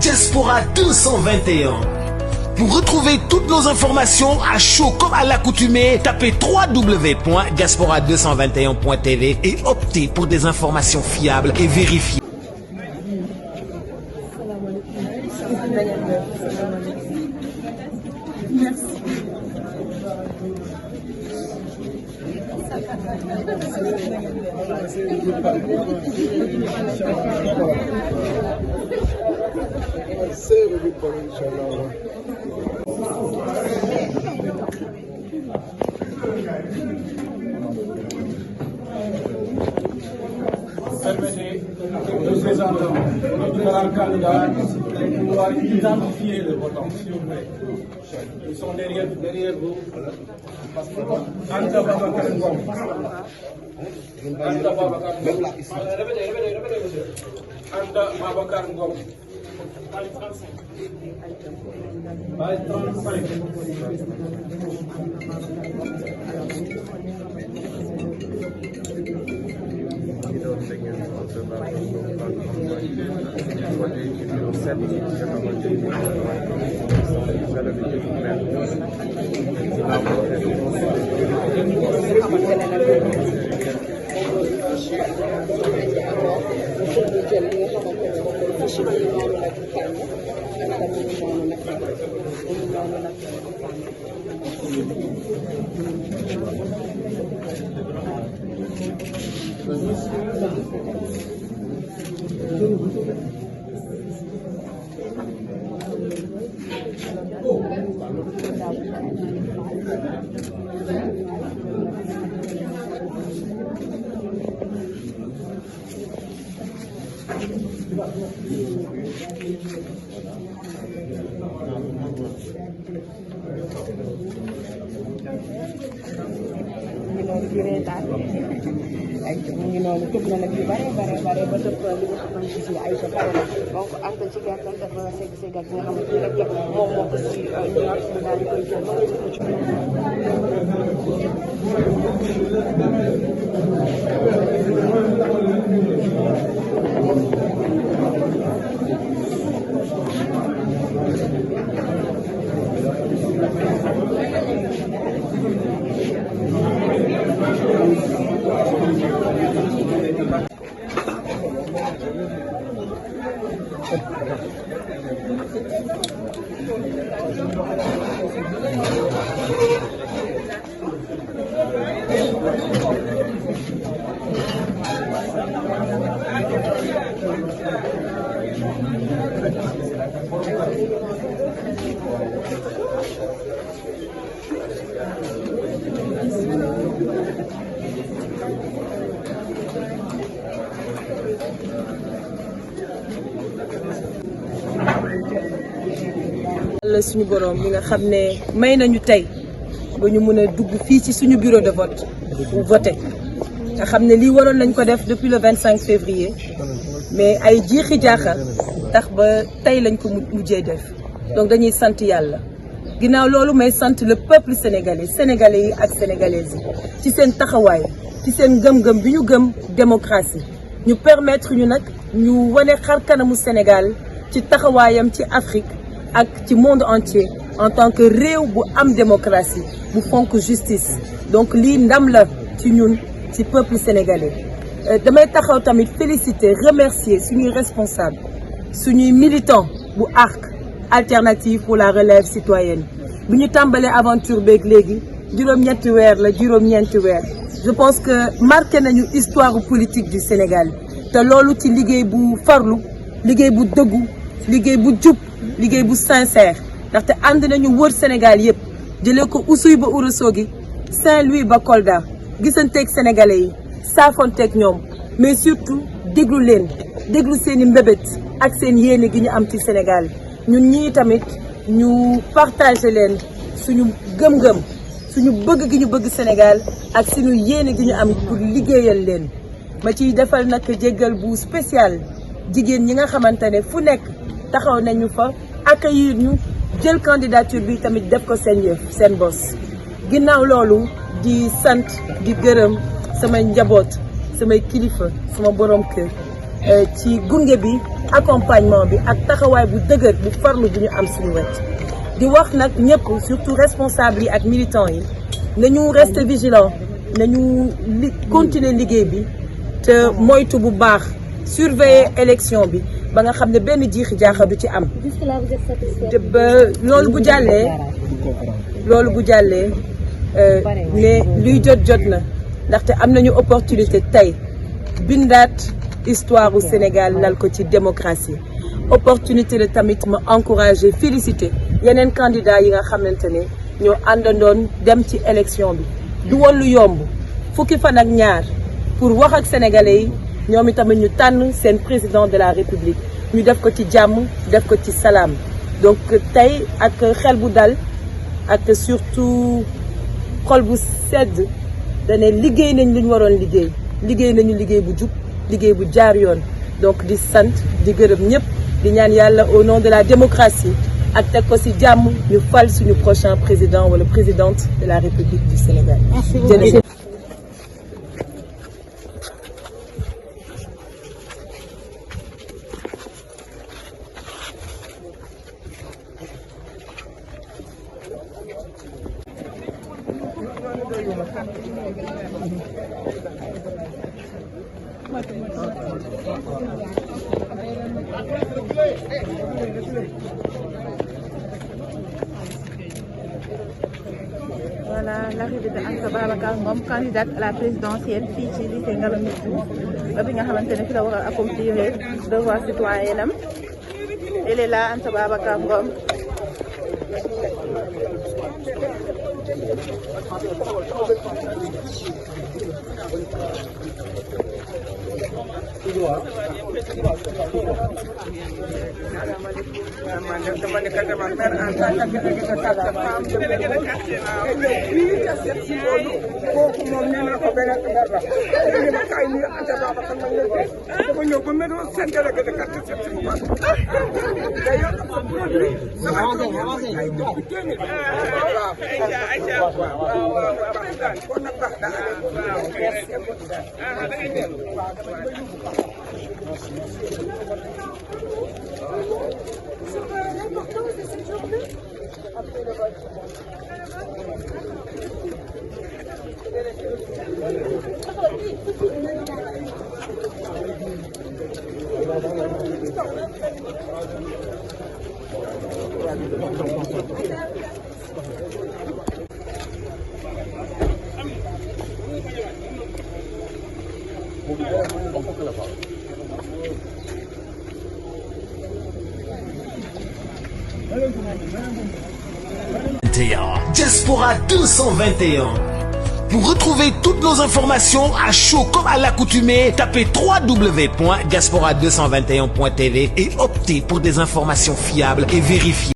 Diaspora 221. Pour retrouver toutes nos informations à chaud comme à l'accoutumée, tapez www.diaspora221.tv et optez pour des informations fiables et vérifiées. Permettez de présenter notre candidat pour pouvoir identifier le votant, s'il vous plaît. Ils sont derrière vous. Anta Babacar Ngom. Anta Babacar Ngom. Répétez, monsieur. Anta Babacar Ngom. Page 35. mu ngi noonu tëb na nag yu bare ba tëb li nga xamante si ay sa pare la donc Anta ci gàttal dafa segg ak nga xamante ni rek moom moo ko si ñor mu daal di koy jël la suñu borom mi nga xam ne may nañu tey ba ñu mën a dugg fii ci suñu bureau de vote pour voter nga xam ne lii waroon nañ ko def depuis le 25 février mais ay jiixi jaaxa tax ba tey lañ ko mujjee def donc dañuy sant yàlla ginnaaw loolu may sant le peuple sénégalais yi ak sénégalaises yi ci seen taxawaay ci seen gëm-gëm bi ñu gëm démocratie ñu permettre ñu nag ñu wane xar kanamu Sénégal ci taxawaayam ci Afrique ak ci monde entier en tant que réew bu am démocratie bu fonk justice donc lii ndam la ci ñun ci peuple sénégalais damay taxaw tamit féliciter remercier suñuy responsable suñuy militant bu ARC alternative pour la relève citoyenne bu ñu tàmbalee aventure beeg léegi juróom-ñeenti weer je pense que marqué nañu histoire politique du Sénégal te loolu ci liggéey bu farlu liggéey bu dëggu liggéey bu jub liggéey bu sincère ndaxte ànd nañu wër Sénégal yëpp jëlee ko Oussouye ba Ourossogui Saint-Louis ba Kolda gisanteeg sénégalais yi saafonteeg ñoom mais surtout déglu seen i mbébét ak seen yéene gi ñu am ci Sénégal ñun ñii tamit ñu partagé leen suñu gëm-gëm suñu bëgg gi ñu bëgg Sénégal ak suñu yéene gi ñu am pour liggéeyal leen ma ciy defal nag jéggal bu spécial jigéen ñi nga xamante ne fu nekk taxaw nañu fa accueillir ñu jël candidature bi tamit def ko seen yëf seen bos ginnaaw loolu di sant di gërëm samay njaboot samay kilifa sama borom kër ci gunge bi accompagnement bi ak taxawaay bu dëgër bu farlu bu ñu am suñu wet di wax nag ñëpp surtout responsables yi ak militants yi nañu rester vigilant nañu continuer liggéey bi te moytu bu baax surveiller élection bi ba nga xam ne benn jiixi jaaxa du ci am te ba loolu bu jàllee ne luy jot na ndaxte am nañu opportunité tey bindaat histoire u Sénégal lal ko ci démocratie opportunité la tamit ma encourager féliciter yeneen candidats yi nga xamante ne ñoo àndandoon dem ci élection bi du woon lu yomb fukki fan ak ñaar pour wax ak sénégalais yi ñoom itamit ñu tànn seen président de la république ñu def ko ci jàmm def ko ci salaam donc tey ak xel bu dal ak surtout xol bu sedd dane liggéey nañ lu ñu waroon liggéey nañu liggéey bu jub liggéey bu jaar yoon donc di sant di gërëm ñëpp di ñaan yàlla au nom de la démocratie ak teg ko ci jàmm ñu fal suñu prochain président wala présidente de la République du Sénégal. jërëjëf. Voilà l'arrivée de Anta Babacar Ngom candidate à la présidentielle fii ci lycée Ngalandou Diouf bi nga xamante ne fi la war a accomplir devoir citoyen am elle est là Anta Babacar Ngom. kooku moom nee na ko benn dara léegi nag ay ñu Anta Babacar nag dafa ñëw ba mel seen délégué de quartier seet si mu day yor sa produit sama ay député ni waaw kon nag baax na L'importance de cette journée après le vote. Diaspora 221. Pour retrouver toutes nos informations à chaud comme à l'accoutumée, tapez www.diaspora221.tv et optez pour des informations fiables et vérifiées.